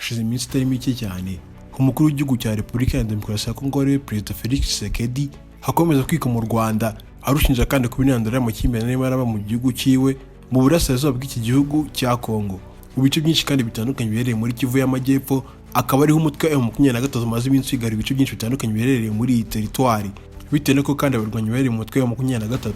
Hashize iminsi itari mike cyane umukuru w'igihugu cya Repubulika ya Demokarasi ya Kongo, ariwe Perezida Felix Tshisekedi, akomeza kwika mu Rwanda, arushinja kandi kuba intandaro y'amakimbirane arimo araba mu gihugu cyiwe, mu burasirazuba bw'iki gihugu cya Kongo, mu bice byinshi kandi bitandukanye biherereye muri Kivu y'Amajyepfo, akaba ariho umutwe wa M23 umaze iminsi wigarura ibice byinshi bitandukanye biherereye muri iyi teritwari, bitewe n'uko kandi abarwanyi baherereye mu mutwe wa 23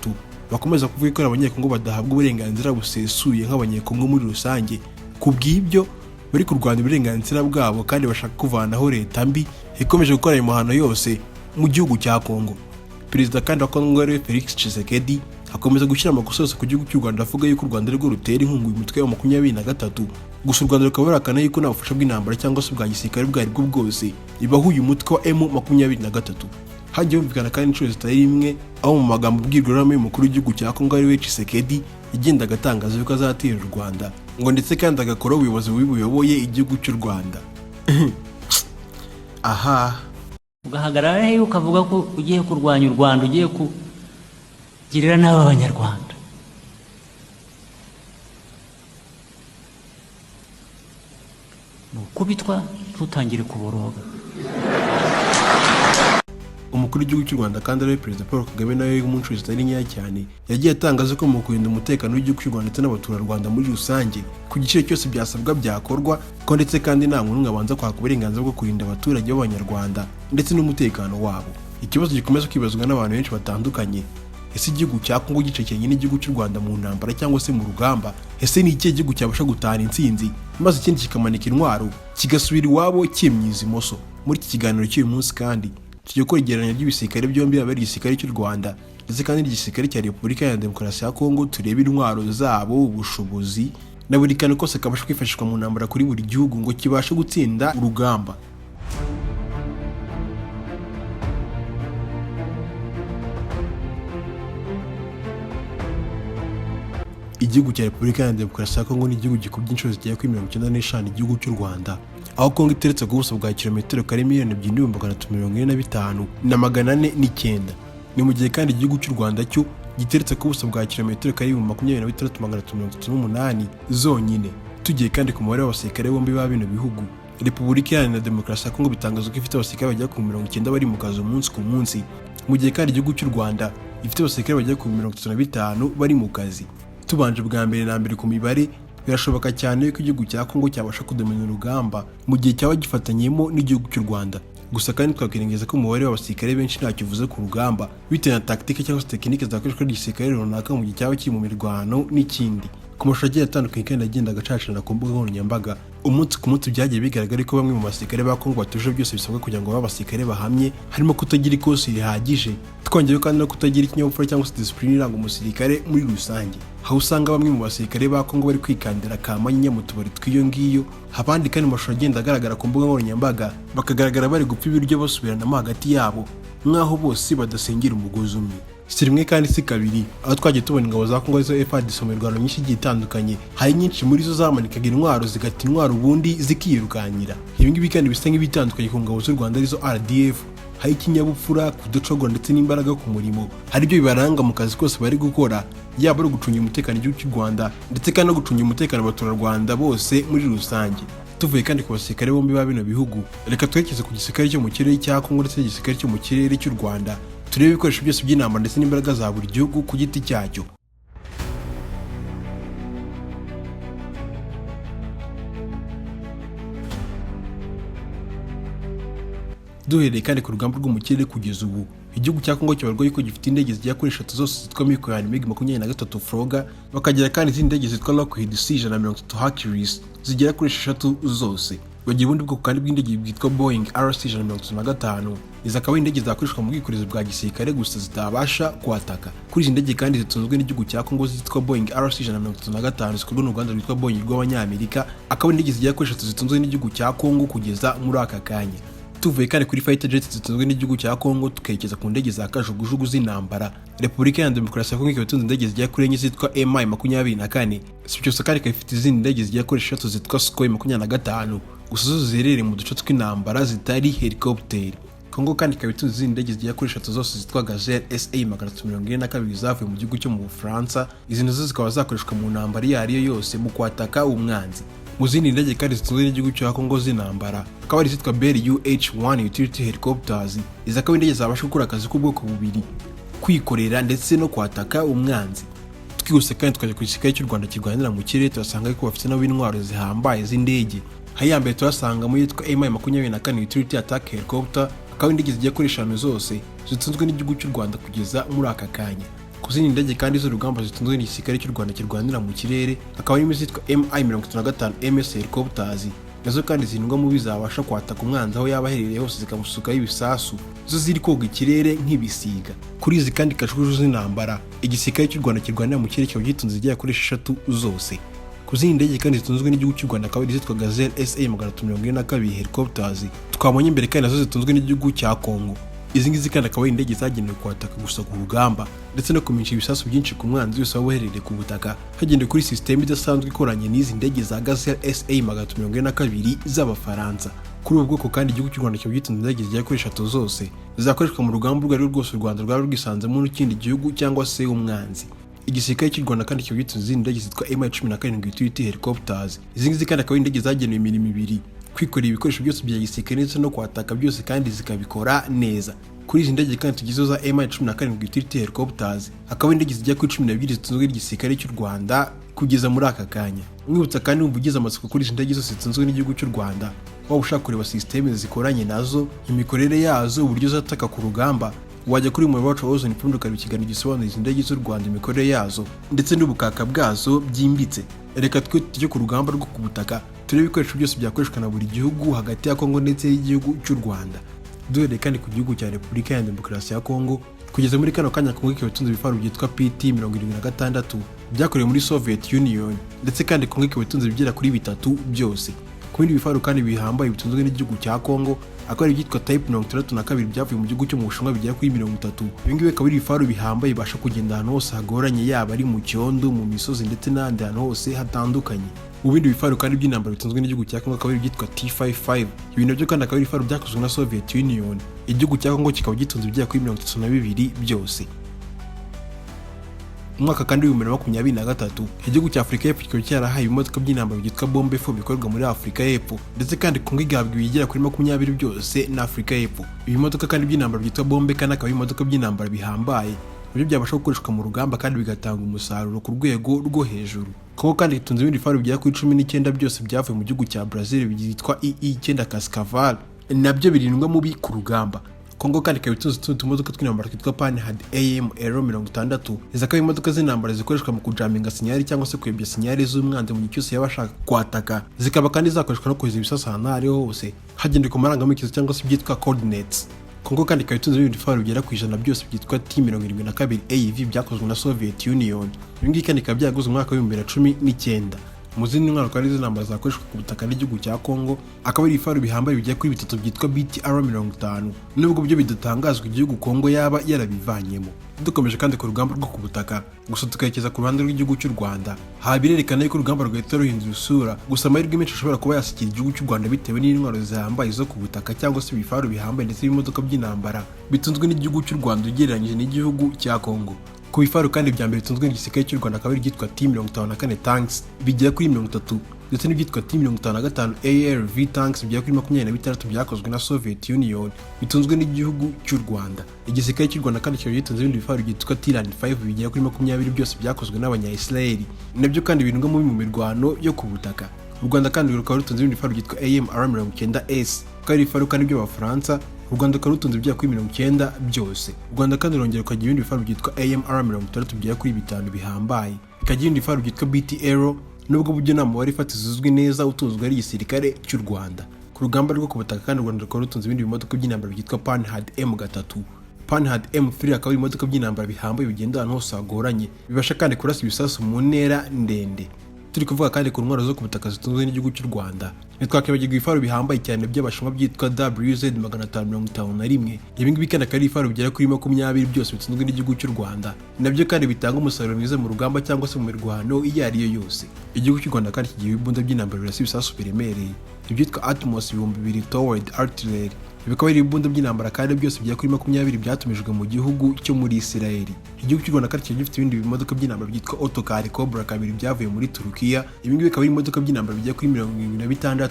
bakomeza kuvuga ko Abanyekongo badahabwa uburenganzira busesuye nk'Abanyekongo muri rusange. Ku bw'ibyo bari kurwanya uburenganzira bwabo kandi bashaka kuvanaho leta mbi ikomeje gukora ayo mahano yose mu gihugu cya Kongo. Perezida kandi wa Kongo, ariwe Felix Tshisekedi, akomeza gushyira amakosa yose ku gihugu cy'u Rwanda, avuga yuko u Rwanda arirwo rutera inkunga uyu mutwe wa 23. Gusa u Rwanda rukaba ruhakana yuko nta bufasha bw'intambara cyangwa se bwa gisirikare ubwo aribwo bwose ibaho uyu mutwe wa M23. Hagiye humvikana kandi inshuro zitari rimwe aho mu magambo mbwirwaruhame y'umukuru w'igihugu cya Kongo, ariwe Tshisekedi, yagendaga atangaza yuko azatera u Rwanda, ngo ndetse kandi agakora ubuyobozi bubi buyoboye igihugu cy'u Rwanda. Aha ugahagarara hehe ukavuga ko ugiye kurwanya u Rwanda, ugiye kugirira nabi Abanyarwanda? Ni ukubitwa ntutangire kuboroga. Umukuru w'igihugu cy'u Rwanda kandi ariwe Perezida Paul Kagame, nawe mu nshuro zitari nkeya cyane yagiye atangaza ko mu kurinda umutekano w'igihugu cy'u Rwanda ndetse n'abaturarwanda muri rusange, ku giciro cyose byasabwa byakorwa, ko ndetse kandi nta muntu n'umwe abanza kwaka uburenganzira bwo kurinda abaturage b'Abanyarwanda ndetse n'umutekano wabo. Ikibazo gikomeza kwibazwa n'abantu benshi batandukanye: ese igihugu cya Kongo gicekeranye n'igihugu cy'u Rwanda mu ntambara cyangwa se mu rugamba, ese ni ikihe gihugu cyabasha gutahana intsinzi, maze ikindi kikamanika intwaro kigasubira iwabo cyimyiza imoso? Muri iki kiganiro cy'uyu munsi kandi tugiye gukora igereranya ry'ibisirikare byombi, yaba ari igisirikare cy'u Rwanda ndetse kandi n'igisirikare cya Repubulika ya Demokarasi ya Kongo, turebe intwaro zabo, ubushobozi na buri kantu kose kabasha kwifashishwa mu ntambara kuri buri gihugu ngo kibashe gutsinda urugamba. Igihugu cya Repubulika ya Demokarasi ya Kongo ni igihugu gikubye inshuro zigera kuri 95 igihugu cy'u Rwanda, aho Kongo iteretse ku buso bwa kilometero kare 2,345,409. Ni mu gihe kandi igihugu cy'u Rwanda cyo giteretse ku buso bwa kilometero kare 26,338 zonyine. Tugiye kandi ku mubare w'abasirikare bombi ba bino bihugu, Repubulika Iharanira Demokarasi ya Kongo bitangazwa ko ifite abasirikare bagera ku 90 bari mu kazi umunsi ku munsi, mu gihe kandi igihugu cy'u Rwanda gifite abasirikare bagera ku 35 bari mu kazi. Tubanje bwa mbere na mbere ku mibare, birashoboka cyane yuko igihugu cya Kongo cyabasha kudomina urugamba mu gihe cyaba gifatanyemo n'igihugu cy'u Rwanda. Gusa kandi twakwirengagiza ko umubare w'abasirikare benshi ntacyo uvuze ku rugamba, bitewe na tactique cyangwa se tekinike zakoreshwa n'igisirikare runaka mu gihe cyaba kiri mu mirwano n'ikindi. Ku mashusho agiye atandukanye kandi agenda agacacana ku mbuga nkoranyambaga umunsi ku munsi, byagiye bigaragara ko bamwe mu basirikare ba Kongo batuje byose bisabwa kugira ngo babe abasirikare bahamye, harimo kutagira ikosi rihagije, twongeyeho kandi no kutagira ikinyabupfura cyangwa se discipline iranga umusirikare muri rusange, aho usanga bamwe mu basirikare ba Kongo bari kwikandira kamanyinya mu tubari tw'iyo ngiyo. Abandi kandi mu mashusho agenda agaragara ku mbuga nkoranyambaga bakagaragara bari gupfa ibiryo basubiranamo hagati yabo, nk'aho bose badasengera umugozi umwe. Si rimwe kandi si kabiri aho twagiye tubona ingabo za Kongo, arizo FARDC, mu mirwano myinshi igiye itandukanye, hari nyinshi muri zo zamanikaga intwaro, zigata intwaro, ubundi zikirukanyira. Ibi ngibi kandi bisa nk'ibitandukanye ku ngabo z'u Rwanda, arizo RDF. Hari ikinyabupfura, kudacogora ndetse n'imbaraga ku murimo, hari ibyo bibaranga mu kazi kose bari gukora, yaba ari ugucungira umutekano igihugu cy'u Rwanda ndetse kandi no gucungira umutekano abaturarwanda bose muri rusange. Tuvuye kandi ku basirikare bombi ba bino bihugu, reka twerekeze ku gisirikare cyo mu kirere cya Kongo ndetse n'igisirikare cyo mu kirere cy'u Rwanda, turebe ibikoresho byose by'intambara ndetse n'imbaraga za buri gihugu ku giti cyacyo. Duhereye kandi ku rugamba rwo mu kirere, kugeza ubu igihugu cya Kongo kibarwa yuko gifite indege zigera kuri eshatu zose zitwa Mikoyan MiG 23 Froga, bakagira kandi izindi ndege zitwa Lockheed C 130 Hercules zigera kuri esheshatu zose. Bagira ubundi bwoko kandi bw'indege bwitwa Boeing RC 135. Izi akaba ari indege zakoreshwa mu bwikorezi bwa gisirikare gusa, zitabasha kuhataka. Kuri izi ndege kandi zitunzwe n'igihugu cya Kongo zitwa Boeing RC 135, zikorwa n'uruganda rwitwa Boeing rw'Abanyamerika, akaba ari indege zigera kuri eshatu zitunzwe n'igihugu cya Kongo kugeza muri aka kanya. Tuvuye kandi kuri fighter jets zitunzwe n'igihugu cya Kongo, tukerekeza ku ndege za kajugujugu z'intambara. Repubulika ya Demokarasi ya Kongo ikaba itunze indege zigera kuri enye zitwa Mi 24. Si ibyo gusa kandi, ikaba ifite izindi ndege zigera kuri eshatu zitwa Sukhoi 25, gusa zo ziherereye mu duce tw'intambara, zitari helicopter. Kongo kandi ikaba itunze izindi ndege zigera kuri eshatu zose zitwa Gazelle SA 342 zavuye mu gihugu cyo mu Bufaransa. Izi nazo zikaba zakoreshwa mu ntambara iyo ari yo yose mu kwataka umwanzi. Mu zindi ndege kandi zitunzwe n'igihugu cya Kongo z'intambara, akaba ari izitwa Bell UH-1 Utility Helicopters. Izi akaba indege zabasha gukora akazi k'ubwoko bubiri, kwikorera ndetse no kwataka umwanzi. Twihuse kandi tukajya ku gisirikare cy'u Rwanda kirwanira mu kirere, turasanga ko bafite nabo intwaro zihambaye z'indege. Aho iya mbere turasangamo yitwa Mi 24 Utility Attack Helicopter, akaba indege zigiye kuri eshanu zose zitunzwe n'igihugu cy'u Rwanda kugeza muri aka kanya. Ku zindi ndege kandi z'urugamba zitunzwe n'igisirikare cy'u Rwanda kirwanira mu kirere, akaba harimo izitwa Mi 35 MS Helicopters, nazo kandi zirindwa mubi, zabasha kwataka umwanzi aho yaba aherereye hose, zikamusukaho ibisasu, zo ziri koga ikirere nk'ibisiga. Kuri izi kandi kajugujugu z'intambara, igisirikare cy'u Rwanda kirwanira mu kirere kikaba gitunze izigera kuri esheshatu zose. Ku zindi ndege kandi zitunzwe n'igihugu cy'u Rwanda, akaba ari izitwa Gazelle SA 342 helicopters twabonye imbere, kandi nazo zitunzwe n'igihugu cya Congo. Izi ngizi kandi akaba ari indege zagenewe kwataka gusa ku rugamba ndetse no kumisha ibisasu byinshi ku mwanzi wese waba uherereye ku butaka, hagendewe kuri sisiteme idasanzwe ikoranye n'izi ndege za Gazelle SA 342 z'Abafaransa. Kuri ubu bwoko kandi, igihugu cy'u Rwanda kikaba gitunze indege zigera kuri eshatu zose zakoreshwa mu rugamba urwo ari rwo rwose u Rwanda rwaba rwisanzemo n'ikindi gihugu cyangwa se umwanzi. Igisirikare cy'u Rwanda kandi kikaba gitunze izindi ndege zitwa Mi 17 Utility Helicopters. Izi ngizi kandi akaba ari indege zagenewe imirimo ibiri, kwikorera ibikoresho byose bya gisirikare ndetse no kwataka byose, kandi zikabikora neza. Kuri izi ndege kandi tugizeho za Mi 17 Utility Helicopters, hakaba indege zijya kuri 12 zitunzwe n'igisirikare cy'u Rwanda kugeza muri aka kanya. Mwibutsa kandi, wumva ugize amatsiko kuri izi ndege zose zitunzwe n'igihugu cy'u Rwanda, waba ushaka kureba sisiteme zikoranye nazo, imikorere yazo, uburyo zataka ku rugamba, wajya kuri umuyoboro wacu wa Ozone Pfundo ukareba ikiganiro gisobanura izi ndege z'u Rwanda, imikorere yazo ndetse n'ubukaka bwazo byimbitse. Reka twe tujye ku rugamba rwo ku butaka, turebe ibikoresho byose byakoreshwa na buri gihugu hagati ya Kongo ndetse n'igihugu cy'u Rwanda. Duhereye kandi ku gihugu cya Repubulika ya Demokarasi ya Kongo, kugeza muri kano kanya Kongo ikaba itunze ibifaru byitwa PT 76 byakorewe muri Soviet Union, ndetse kandi Kongo ikaba itunze ibigera kuri bitatu byose. Ku bindi bifaru kandi bihambaye bitunzwe n'igihugu cya Kongo, akaba ari ibyitwa Type 62 byavuye mu gihugu cyo mu Bushinwa bigera kuri 30. Ibi ngibi akaba ari ibifaru bihambaye bibasha kugenda ahantu hose hagoranye, yaba ari mu cyondo, mu misozi ndetse n'ahandi hantu hose hatandukanye. Mu bindi bifaru kandi by'intambara bitunzwe n'igihugu cya Kongo, akaba ari ibyitwa T55. Ibi nabyo kandi akaba ari ibifaru byakozwe na Soviet Union. Igihugu cya Kongo kikaba gitunze ibigera kuri 32 byose. Umwaka kandi w'2023, igihugu cya Afurika y'Epfo kikaba cyarahaye ibimodoka by'intambara byitwa Bombe 4 bikorerwa muri Afurika y'Epfo, ndetse kandi Kongo igahabwa ibigera kuri 20 byose na Afurika y'Epfo. Ibimodoka kandi by'intambara byitwa Bombe kandi akaba ibimodoka by'intambara bihambaye, nabyo byabasha gukoreshwa mu rugamba kandi bigatanga umusaruro ku rwego rwo hejuru. Kongo kandi itunze ibindi bifaru bigera kuri 19 byose byavuye mu gihugu cya Brazil byitwa II-9 Cascavel, nabyo birindwa mubi ku rugamba. Kongo kandi ikaba itunze utundi tumodoka tw'intambara twitwa Panhard AML 60. Izi akaba imodoka z'intambara zikoreshwa mu kujaminga signal cyangwa se kuyobya signal z'umwanzi mu gihe cyose yaba ashaka kwataka, zikaba kandi zakoreshwa no kohereza ibisasu ahantu aho ariho hose hagendewe ku marangamukezo cyangwa se ibyitwa coordinates. Kongo kandi ikaba itunze ibindi bifaru bigera ku 100 byose byitwa T 72 AV byakozwe na Soviet Union. Ibi ngibi kandi bikaba byaraguzwe mu mwaka w'2019. Mu zindi ntwaro kandi z'intambara zakoreshwa ku butaka n'igihugu cya Kongo, akaba ari ibifaru bihambaye bigera kuri bitatu byitwa BTR 50, nubwo byo bidatangazwa igihugu Kongo yaba yarabivanyemo. Dukomeje kandi ku rugamba rwo ku butaka gusa, tukerekeza ku ruhande rw'igihugu cy'u Rwanda, haba birerekana yuko urugamba rugahita ruhindura isura. Gusa amahirwe menshi ashobora kuba yasikira igihugu cy'u Rwanda bitewe n'intwaro zihambaye zo ku butaka cyangwa se ibifaru bihambaye ndetse n'ibimodoka by'intambara bitunzwe n'igihugu cy'u Rwanda ugereranyije n'igihugu cya Kongo. Ku bifaru kandi bya mbere bitunzwe n'igisirikare cy'u Rwanda, akaba ari ibyitwa T 54 tanks bigera kuri 30, ndetse n'ibyitwa T 55 ALV tanks bigera kuri 26 byakozwe na Soviet Union bitunzwe n'igihugu cy'u Rwanda. Igisirikare cy'u Rwanda kandi kikaba gitunze ibindi bifaru byitwa T5 bigera kuri 20 byose byakozwe n'Abanya-Israeli, nabyo kandi birindwa mubi mu mirwano yo ku butaka. U Rwanda kandi rukaba rutunze ibindi bifaru byitwa AMR 90S, akaba ari ibifaru kandi by'Abafaransa. U Rwanda rukaba rutunze ibigera kuri 90 byose. U Rwanda kandi rurongera rukagira ibindi bifaru byitwa AMR 60 bigera kuri bitanu bihambaye, bikagira ibindi bifaru byitwa BTR, nubwo buryo nta mubare fatizo uzwi neza utunzwe ari igisirikare cy'u Rwanda. Ku rugamba rwo ku butaka kandi, u Rwanda rukaba rutunze ibindi bimodoka by'intambara byitwa Panhard M3, Panhard M3, akaba ari ibimodoka by'intambara bihambaye bigenda ahantu hose hagoranye, bibasha kandi kurasa ibisasu mu ntera ndende. Turi kuvuga kandi ku ntwaro zo ku butaka zitunzwe n'igihugu cy'u Rwanda, ntitwakwibagirwa ibifaru bihambaye cyane by'Abashinwa byitwa WZ 551. Ibi ngibi kandi akaba ari ibifaru bigera kuri 20 byose bitunzwe n'igihugu cy'u Rwanda, nabyo kandi bitanga umusaruro mwiza mu rugamba cyangwa se mu mirwano iyo ari yo yose. Igihugu cy'u Rwanda kandi kigira ibibunda by'intambara birasa ibisasu biremereye, ibyitwa Atmos 2000 Towed Artillery. Bikaba ari ibibunda by'intambara kandi byose bigera kuri 20 byatumijwe mu gihugu cyo muri Isirayeli. Igihugu cy'u Rwanda kandi kiba gifite ibindi bimodoka by'intambara byitwa Otokar Cobra 2 byavuye muri Turukiya. Ibi ngibi bikaba ari ibimodoka by'intambara bigera kuri 76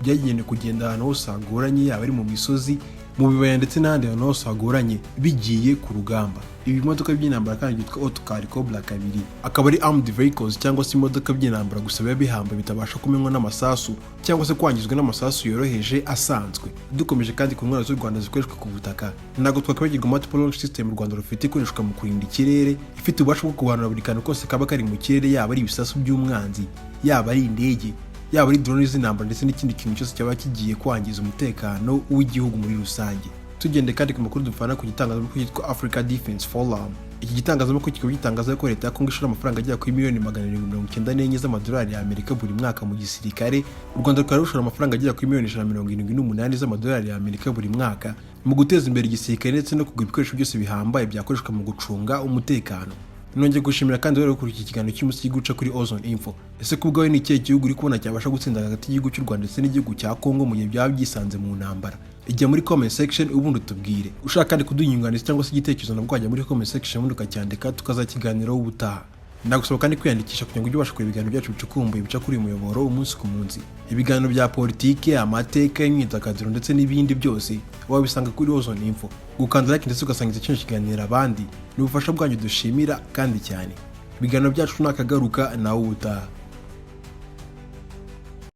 byagenewe kugenda ahantu hose hagoranye, yaba ari mu misozi, mu bibaya ndetse n'ahandi hantu hose hagoranye bigiye ku rugamba. Ibi bimodoka by'intambara kandi byitwa Otokar Cobra 2 akaba ari armed vehicles cyangwa se imodoka by'intambara, gusa biba bihamba bitabasha kumenywa n'amasasu cyangwa se kwangizwa n'amasasu yoroheje asanzwe. Dukomeje kandi ku ntwaro z'u Rwanda zikoreshwa ku butaka, ntabwo twakwibagirwa multiple launch system u Rwanda rufite ikoreshwa mu kurinda ikirere, ifite ububasha bwo kuhanura buri kantu kose kaba kari mu kirere, yaba ari ibisasu by'umwanzi, yaba ari indege, yaba ari drone z'intambara ndetse n'ikindi kintu cyose cyaba kigiye kwangiza umutekano w'igihugu muri rusange. Tugende kandi ku makuru duvana ku gitangazamakuru cyitwa Africa Defense Forum. Iki gitangazamakuru kikaba gitangaza ko leta ya Kongo ishora amafaranga agera kuri miliyoni 794 z'amadolari y'Amerika buri mwaka mu gisirikare. U Rwanda rukaba rushora amafaranga agera kuri miliyoni 178 z'amadolari y'Amerika buri mwaka mu guteza imbere igisirikare ndetse no kugura ibikoresho byose bihambaye byakoreshwa mu gucunga umutekano. Nongeye gushimira kandi rero kuri iki kiganiro cy'umunsi guca kuri Ozone Info. Ese ku bwawe ni ikihe gihugu uri kubona cyabasha gutsinda hagati y'igihugu cy'u Rwanda ndetse n'igihugu cya Kongo mu gihe byaba byisanze mu ntambara? Ijya muri comment section ubundi utubwire. Ushaka kandi kuduha inyunganizi cyangwa se igitekerezo, nabwo wajya muri comment section ubundi ukacyandika, tukazakiganiraho ubutaha. Ndagusaba kandi kwiyandikisha kugira ngo ujye ubasha kureba ibiganiro byacu bicukumbuye bica kuri uyu muyoboro umunsi ku munsi. Ibiganiro bya politiki, amateka, imyidagaduro ndetse n'ibindi byose wabisanga kuri Ozone Info. Gukanda like ndetse ugasangiza kino kiganiro abandi ni ubufasha bwanyu dushimira kandi cyane. Ibiganiro byacu nakagaruka, nawe ubutaha.